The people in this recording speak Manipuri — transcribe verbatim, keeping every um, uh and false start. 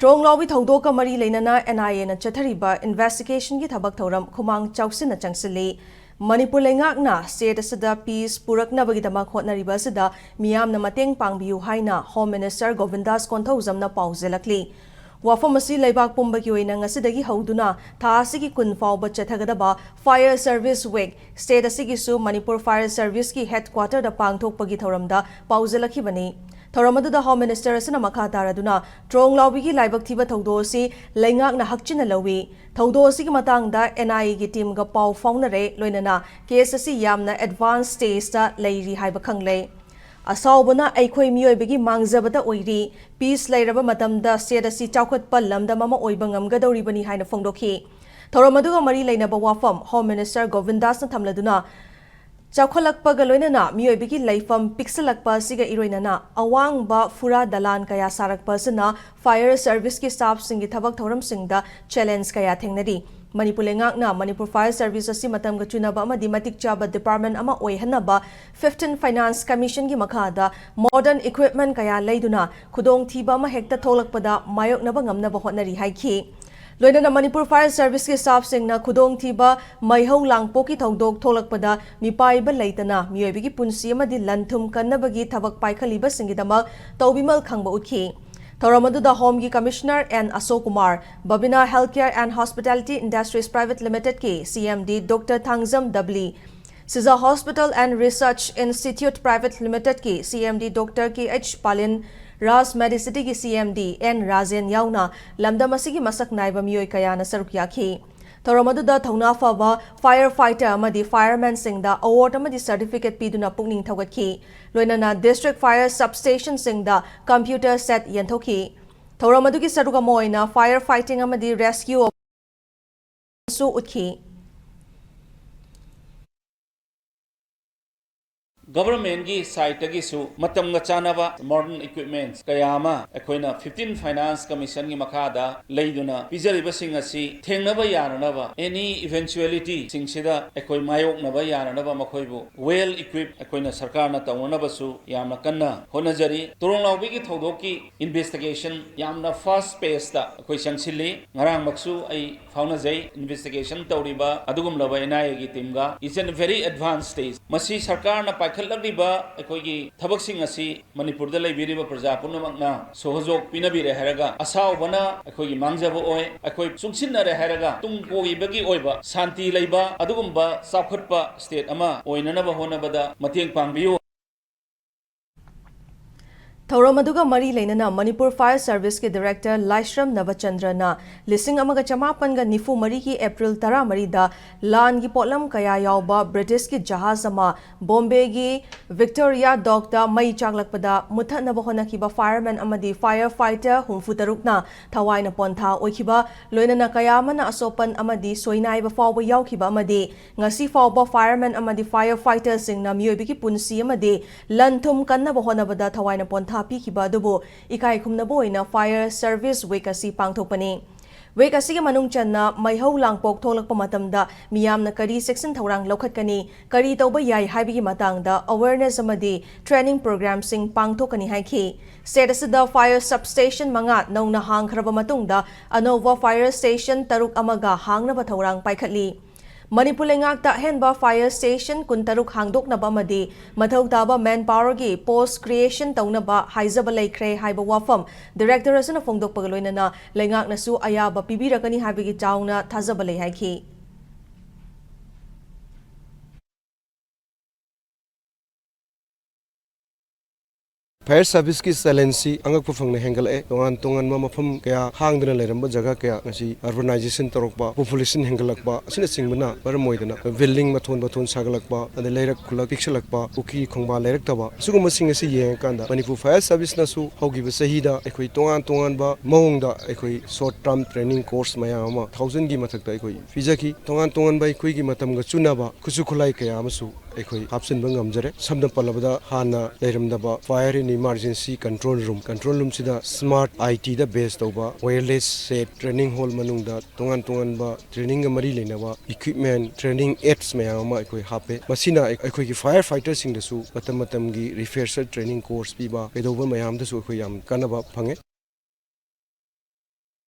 ꯗ꯭ꯔꯣꯡ ꯂꯥꯎꯕꯤ ꯊꯧꯗꯣꯛꯀ ꯃꯔꯤ ꯂꯩꯅꯅ N I A ꯅ ꯆꯠꯊꯔꯤꯕ investigationꯒꯤ ꯊꯕꯛ ꯊꯧꯔꯝ ꯈꯨꯃꯥꯡ ꯆꯥꯎꯁꯤꯟꯅ ꯆꯪꯁꯤꯜꯂꯤ꯫ ꯃꯅꯤꯄꯨꯔ ꯂꯩꯉꯥꯛꯅ state ꯑꯁꯤꯗ peace ꯄꯨꯔꯛꯅꯕꯒꯤꯗꯃꯛ ꯍꯣꯠꯅꯔꯤꯕ ꯑꯁꯤꯗ ꯃꯤꯌꯥꯝꯅ ꯃꯇꯦꯡ ꯄꯥꯡꯕꯤꯌꯨ ꯍꯥꯏꯅ Home Minister ꯒꯣꯕꯤꯟꯗꯥꯁ ꯀꯣꯟꯊꯧꯖꯝꯅ ꯄꯥꯎꯖꯦꯜꯂꯛꯂꯤ꯫ ꯋꯥꯐꯝ ꯑꯁꯤ ꯂꯩꯕꯥꯛ ꯄꯨꯝꯕꯒꯤ ꯑꯣꯏꯅ ꯉꯁꯤꯗꯒꯤ ꯍꯧꯗꯨꯅ ꯊꯥ ꯑꯁꯤꯒꯤ ꯀꯨꯟ ꯐꯥꯎꯕ ꯆꯠꯊꯒꯗꯕ Fire Service Week, state ꯑꯁꯤꯒꯤꯁꯨ ꯃꯅꯤꯄꯨꯔ Fire Serviceꯀꯤ headquarterꯗ ꯄꯥꯡꯊꯣꯛꯄꯒꯤ ꯊꯧꯔꯝꯗ ꯄꯥꯎꯖꯦꯜꯂꯛꯈꯤꯕꯅꯤ꯫ ꯊꯧꯔꯝ ꯑꯗꯨꯗ Home Minister ꯑꯁꯤꯅ ꯃꯈꯥ ꯇꯥꯔꯗꯨꯅ ꯗ꯭ꯔꯣꯡ ꯂꯥꯎꯕꯤꯒꯤ ꯂꯥꯏꯕꯛ ꯊꯤꯕ ꯊꯧꯗꯣꯛ ꯑꯁꯤ ꯂꯩꯉꯥꯛꯅ ꯍꯛꯆꯤꯟꯅ ꯂꯧꯏ꯫ ꯊꯧꯗꯣꯛ ꯑꯁꯤꯒꯤ ꯃꯇꯥꯡꯗ N I Aꯒꯤ teamꯒ ꯄꯥꯎ ꯐꯥꯎꯅꯔꯦ, ꯂꯣꯏꯅꯅ case ꯑꯁꯤ ꯌꯥꯝꯅ advanced stageꯇ ꯂꯩꯔꯤ ꯍꯥꯏꯕ ꯈꯪꯂꯦ꯫ ꯑꯁꯥꯎꯕꯅ ꯑꯩꯈꯣꯏ ꯃꯤꯑꯣꯏꯕꯒꯤ ꯃꯥꯡꯖꯕꯇ ꯑꯣꯏꯔꯤ꯫ Peace ꯂꯩꯔꯕ ꯃꯇꯝꯗ state ꯑꯁꯤ ꯆꯥꯎꯈꯠꯄ ꯂꯝꯗꯝ ꯑꯃ ꯑꯣꯏꯕ ꯉꯝꯒꯗꯧꯔꯤꯕꯅꯤ ꯍꯥꯏꯅ ꯐꯣꯡꯗꯣꯛꯈꯤ꯫ ꯊꯧꯔꯝ ꯑꯗꯨꯒ ꯃꯔꯤ ꯂꯩꯅꯕ ꯋꯥꯐꯝ Home Minister ꯒꯣꯕꯤꯟꯗꯥꯁꯅ ꯊꯝꯂꯗꯨꯅ, ꯆꯥꯎꯈꯠꯂꯛꯄꯒ ꯂꯣꯏꯅꯅ ꯃꯤꯑꯣꯏꯕꯒꯤ ꯂꯩꯐꯝ ꯄꯤꯛꯁꯤꯜꯂꯛꯄ ꯑꯁꯤꯒ ꯏꯔꯣꯏꯅꯅ ꯑꯋꯥꯡꯕ ꯐꯨꯔꯥ ꯗꯂꯥꯟ ꯀꯌꯥ ꯁꯥꯔꯛꯄ ꯑꯁꯤꯅ Fire Serviceꯀꯤ staffꯁꯤꯡꯒꯤ ꯊꯕꯛ ꯊꯧꯔꯝꯁꯤꯡꯗ challenge ꯀꯌꯥ ꯊꯦꯡꯅꯔꯤ꯫ ꯃꯅꯤꯄꯨꯔ ꯂꯩꯉꯥꯛꯅ ꯃꯅꯤꯄꯨꯔ Fire Service ꯑꯁꯤ ꯃꯇꯝꯒ ꯆꯨꯅꯕ ꯑꯃꯗꯤ ꯃꯇꯤꯛ ꯆꯥꯕ department ꯑꯃ ꯑꯣꯏꯍꯟꯅꯕ fifteen Finance Commissionꯒꯤ ꯃꯈꯥꯗ modern equipment ꯀꯌꯥ ꯂꯩꯗꯨꯅ ꯈꯨꯗꯣꯡꯊꯤꯕ ꯑꯃ ꯍꯦꯛꯇ ꯊꯣꯛꯂꯛꯄꯗ ꯃꯥꯌꯣꯛꯅꯕ ꯉꯝꯅꯕ ꯍꯣꯠꯅꯔꯤ ꯍꯥꯏꯈꯤ꯫ ꯂꯣꯏꯅꯅ ꯃꯅꯤꯄꯨꯔ Fire Serviceꯀꯤ staffꯁꯤꯡꯅ ꯈꯨꯗꯣꯡꯊꯤꯕ ꯃꯩꯍꯧ ꯂꯥꯡꯄꯣꯛꯀꯤ ꯊꯧꯗꯣꯛ ꯊꯣꯛꯂꯛꯄꯗ ꯃꯤꯄꯥꯏꯕ ꯂꯩꯇꯅ ꯃꯤꯑꯣꯏꯕꯒꯤ ꯄꯨꯟꯁꯤ ꯑꯃꯗꯤ ꯂꯟ ꯊꯨꯝ ꯀꯟꯅꯕꯒꯤ ꯊꯕꯛ ꯄꯥꯏꯈꯠꯂꯤꯕꯁꯤꯡꯒꯤꯗꯃꯛ ꯇꯧꯕꯤꯃꯜ ꯈꯪꯕ ꯎꯠꯈꯤ꯫ ꯊꯧꯔꯝ ꯑꯗꯨꯗ Homeꯒꯤ Commissioner N Ashok Kumar, Babina Healthcare and Hospitality Industries Private Limitedꯀꯤ C M D Doctor Thangjam W, Shija Hospital and Research Institute Private Limitedꯀꯤ C M D Doctor K H ꯄꯥꯂꯤꯟ, Raj Medicityꯒꯤ C M D N Rajen ꯌꯥꯎꯅ ꯂꯝꯗꯝ ꯑꯁꯤꯒꯤ ꯃꯁꯛ ꯅꯥꯏꯕ ꯃꯤꯑꯣꯏ ꯀꯌꯥꯅ ꯁꯔꯨꯛ ꯌꯥꯈꯤ꯫ ꯊꯧꯔꯝ ꯑꯗꯨꯗ ꯊꯧꯅꯥ ꯐꯕ fire fighter ꯑꯃꯗꯤ firemanꯁꯤꯡꯗ award ꯑꯃꯗꯤ certificate ꯄꯤꯗꯨꯅ ꯄꯨꯛꯅꯤꯡ ꯊꯧꯒꯠꯈꯤ꯫ ꯂꯣꯏꯅꯅ district fire substationꯁꯤꯡꯗ computer set ꯌꯦꯟꯊꯣꯛꯈꯤ꯫ ꯊꯧꯔꯝ ꯑꯗꯨꯒꯤ ꯁꯔꯨꯛ ꯑꯃ ꯑꯣꯏꯅ fire fighting ꯑꯃꯗꯤ rescue ꯁꯨ ꯎꯠꯈꯤ꯫ Governmentꯀꯤ sideꯇꯒꯤꯁꯨ ꯃꯇꯝꯒ ꯆꯥꯟꯅꯕ modern equipments ꯀꯌꯥ ꯑꯃ ꯑꯩꯈꯣꯏꯅ fifteen Finance Commissionꯒꯤ ꯃꯈꯥꯗ ꯂꯩꯗꯨꯅ ꯄꯤꯖꯔꯤꯕꯁꯤꯡ ꯑꯁꯤ ꯊꯦꯡꯅꯕ ꯌꯥꯅꯅꯕ, any eventualityꯁꯤꯡꯁꯤꯗ ꯑꯩꯈꯣꯏ ꯃꯥꯌꯣꯛꯅꯕ ꯌꯥꯅꯅꯕ ꯃꯈꯣꯏꯕꯨ well equipped ꯑꯩꯈꯣꯏꯅ ꯁꯔꯀꯥꯔꯅ ꯇꯧꯅꯅꯕꯁꯨ ꯌꯥꯝꯅ ꯀꯟꯅ ꯍꯣꯠꯅꯖꯔꯤ꯫ ꯇꯣꯔꯣꯡꯂꯥꯎꯕꯤꯒꯤ ꯊꯧꯗꯣꯛꯀꯤ investigation ꯌꯥꯝꯅ fast paceꯇ ꯑꯩꯈꯣꯏ ꯆꯪꯁꯤꯜꯂꯤ꯫ ꯉꯔꯥꯡꯃꯛꯁꯨ ꯑꯩ ꯐꯥꯎꯅꯖꯩ꯫ Investigation ꯇꯧꯔꯤꯕ ꯑꯗꯨꯒꯨꯝꯂꯕ NIAꯒꯤ teamꯒ is in very advanced stage꯫ ꯃꯁꯤ ꯁꯔꯀꯥꯔꯅ ꯄꯥꯏꯈꯠꯂꯛꯂꯤꯕ ꯑꯩꯈꯣꯏꯒꯤ ꯊꯕꯛꯁꯤꯡ ꯑꯁꯤ ꯃꯅꯤꯄꯨꯔꯗ ꯂꯩꯕꯤꯔꯤꯕ ꯄ꯭ꯔꯖꯥ ꯄꯨꯝꯅꯃꯛꯅ ꯁꯍꯣꯖꯣꯛ ꯄꯤꯅꯕꯤꯔꯦ ꯍꯥꯏꯔꯒ, ꯑꯁꯥꯎꯕꯅ ꯑꯩꯈꯣꯏꯒꯤ ꯃꯥꯡꯖꯕ ꯑꯣꯏ꯫ ꯑꯩꯈꯣꯏ ꯆꯨꯡꯁꯤꯟꯅꯔꯦ ꯍꯥꯏꯔꯒ ꯇꯨꯡ ꯀꯣꯏꯕꯒꯤ ꯑꯣꯏꯕ ꯁꯥꯟꯇꯤ ꯂꯩꯕ ꯑꯗꯨꯒꯨꯝꯕ ꯆꯥꯎꯈꯠꯄ state ꯑꯃ ꯑꯣꯏꯅꯅꯕ ꯍꯣꯠꯅꯕꯗ ꯃꯇꯦꯡ ꯄꯥꯡꯕꯤꯌꯨ꯫ ꯊꯧꯔꯝ ꯑꯗꯨꯒ ꯃꯔꯤ ꯂꯩꯅꯅ ꯃꯅꯤꯄꯨꯔ Fire Serviceꯀꯤ director ꯂꯥꯏꯁ꯭ꯔꯝ ꯅꯕꯆꯟꯗ꯭ꯔꯅ ꯂꯤꯁꯤꯡ ꯑꯃꯒ ꯆꯃꯥꯄꯟꯒ ꯅꯤꯐꯨ ꯃꯔꯤꯒꯤ April ꯇꯔꯥꯃꯔꯤꯗ ꯂꯥꯟꯒꯤ ꯄꯣꯠꯂꯝ ꯀꯌꯥ ꯌꯥꯎꯕ Britishꯀꯤ ꯖꯍꯥꯖ ꯑꯃ ꯕꯣꯝꯕꯦꯒꯤ Victoria Dockꯇ ꯃꯩ ꯆꯥꯛꯂꯛꯄꯗ ꯃꯨꯠꯊꯠꯅꯕ ꯍꯣꯠꯅꯈꯤꯕ fireman ꯑꯃꯗꯤ fire fighter ꯍꯨꯝꯐꯨ ꯇꯔꯨꯛꯅ ꯊꯋꯥꯏꯅ ꯄꯣꯟꯊꯥ ꯑꯣꯏꯈꯤꯕ, ꯂꯣꯏꯅꯅ ꯀꯌꯥ ꯑꯃꯅ ꯑꯁꯣꯛꯄꯟ ꯑꯃꯗꯤ ꯁꯣꯏꯅꯥꯏꯕ ꯐꯥꯎꯕ ꯌꯥꯎꯈꯤꯕ ꯑꯃꯗꯤ ꯉꯁꯤ ꯐꯥꯎꯕ fireman ꯑꯃꯗꯤ fire fighterꯁꯤꯡꯅ ꯃꯤꯑꯣꯏꯕꯒꯤ ꯄꯨꯟꯁꯤ ꯑꯃꯗꯤ ꯂꯟ ꯊꯨꯝ ꯀꯟꯅꯕ ꯍꯣꯠꯅꯕꯗ ꯊꯋꯥꯏꯅ ꯄꯣꯟꯊꯥ ꯄꯤꯈꯤꯕ ꯑꯗꯨꯕꯨ ꯏꯀꯥꯏ ꯈꯨꯝꯅꯕ ꯑꯣꯏꯅ Fire Service Week ꯑꯁꯤ ꯄꯥꯡꯊꯣꯛꯄꯅꯤ꯫ Week ꯑꯁꯤꯒꯤ ꯃꯅꯨꯡ ꯆꯟꯅ ꯃꯩꯍꯧ ꯂꯥꯡꯄꯣꯛ ꯊꯣꯛꯂꯛꯄ ꯃꯇꯝꯗ ꯃꯤꯌꯥꯝꯅ ꯀꯔꯤ ꯆꯦꯛꯁꯤꯟ ꯊꯧꯔꯥꯡ ꯂꯧꯈꯠꯀꯅꯤ, ꯀꯔꯤ ꯇꯧꯕ ꯌꯥꯏ ꯍꯥꯏꯕꯒꯤ ꯃꯇꯥꯡꯗ awareness ꯑꯃꯗꯤ training programꯁꯤꯡ ꯄꯥꯡꯊꯣꯛꯀꯅꯤ ꯍꯥꯏꯈꯤ꯫ State ꯑꯁꯤꯗ fire substation ꯃꯉꯥ ꯅꯧꯅ ꯍꯥꯡꯈ꯭ꯔꯕ ꯃꯇꯨꯡꯗ ꯑꯅꯧꯕ fire station ꯇꯔꯨꯛ ꯑꯃꯒ ꯍꯥꯡꯅꯕ ꯊꯧꯔꯥꯡ ꯄꯥꯏꯈꯠꯂꯤ꯫ ꯃꯅꯤꯄꯨꯔ ꯂꯩꯉꯥꯛꯇ ꯑꯍꯦꯟꯕ fire station ꯀꯨꯟꯇꯔꯨꯛ ꯍꯥꯡꯗꯣꯛꯅꯕ ꯑꯃꯗꯤ ꯃꯊꯧ ꯇꯥꯕ manpowerꯒꯤ post creation ꯇꯧꯅꯕ ꯍꯥꯏꯖꯕ ꯂꯩꯈ꯭ꯔꯦ ꯍꯥꯏꯕ ꯋꯥꯐꯝ director ꯑꯁꯤꯅ ꯐꯣꯡꯗꯣꯛꯄꯒ ꯂꯣꯏꯅꯅ ꯂꯩꯉꯥꯛꯅꯁꯨ ꯑꯌꯥꯕ ꯄꯤꯕꯤꯔꯛꯀꯅꯤ ꯍꯥꯏꯕꯒꯤ ꯆꯥꯎꯅ ꯊꯥꯖꯕ ꯂꯩ ꯍꯥꯏꯈꯤ꯫ Fire serviceꯀꯤ challengeꯁꯤ ꯑꯉꯛꯄ ꯐꯪꯅ ꯍꯦꯟꯒꯠꯂꯛꯑꯦ꯫ ꯇꯣꯉꯥꯟ ꯇꯣꯉꯥꯟꯕ ꯃꯐꯝ ꯀꯌꯥ ꯍꯥꯡꯗꯅ ꯂꯩꯔꯝꯕ ꯖꯒꯥ ꯀꯌꯥ ꯉꯁꯤ urbanization ꯇꯧꯔꯛꯄ, population ꯍꯦꯟꯒꯠꯂꯛꯄ ꯑꯁꯤꯅꯆꯤꯡꯕꯅ ꯃꯔꯝ ꯑꯣꯏꯗꯅ building ꯃꯊꯣꯟ ꯃꯊꯣꯟ ꯁꯥꯒꯠꯂꯛꯄ, ꯑꯗꯩ ꯂꯩꯔꯛ ꯈꯨꯜꯂꯛ ꯄꯤꯛꯁꯜꯂꯛꯄ, ꯄꯨꯈ꯭ꯔꯤ ꯈꯣꯡꯕꯥꯟ ꯂꯩꯔꯛꯇꯕ, ꯑꯁꯤꯒꯨꯝꯕꯁꯤꯡ ꯑꯁꯤ ꯌꯦꯡꯉꯀꯥꯟꯗ ꯃꯅꯤꯄꯨꯔ Fire Serviceꯅꯁꯨ ꯍꯧꯈꯤꯕ ꯆꯍꯤꯗ ꯑꯩꯈꯣꯏ ꯇꯣꯉꯥꯟ ꯇꯣꯉꯥꯟꯕ ꯃꯑꯣꯡꯗ ꯑꯩꯈꯣꯏ short term training course ꯃꯌꯥꯝ ꯑꯃ thousandꯒꯤ ꯃꯊꯛꯇ ꯑꯩꯈꯣꯏ ꯄꯤꯖꯈꯤ꯫ ꯇꯣꯉꯥꯟ ꯇꯣꯉꯥꯟꯕ ꯑꯩꯈꯣꯏꯒꯤ ꯃꯇꯝꯒ ꯆꯨꯅꯕ ꯈꯨꯠꯁꯨ ꯈꯨꯠꯂꯥꯏ ꯀꯌꯥ ꯑꯃꯁꯨ ꯑꯩꯈꯣꯏ ꯍꯥꯞꯆꯤꯟꯕ ꯉꯝꯖꯔꯦ꯫ ꯁꯝꯅ ꯄꯜꯂꯕꯗ, ꯍꯥꯟꯅ ꯂꯩꯔꯝꯗꯕ Fire and Emergency Control Room, control roomꯁꯤꯗ smart ITꯗ base ꯇꯧꯕ wireless set, training hall ꯃꯅꯨꯡꯗ ꯇꯣꯉꯥꯟ ꯇꯣꯉꯥꯟꯕ trainingꯒ ꯃꯔꯤ ꯂꯩꯅꯕ equipment, training aids ꯃꯌꯥꯝ ꯑꯃ ꯑꯩꯈꯣꯏ ꯍꯥꯞꯄꯦ꯫ ꯃꯁꯤꯅ ꯑꯩ-, ꯑꯩꯈꯣꯏꯒꯤ fire fighterꯁꯤꯡꯗꯁꯨ ꯃꯇꯝ ꯃꯇꯝꯒꯤ refresher training course ꯄꯤꯕ, ꯀꯩꯗꯧꯕ ꯃꯌꯥꯝꯗꯁꯨ ꯑꯩꯈꯣꯏ ꯌꯥꯝ ꯀꯥꯟꯅꯕ ꯐꯪꯉꯦ꯫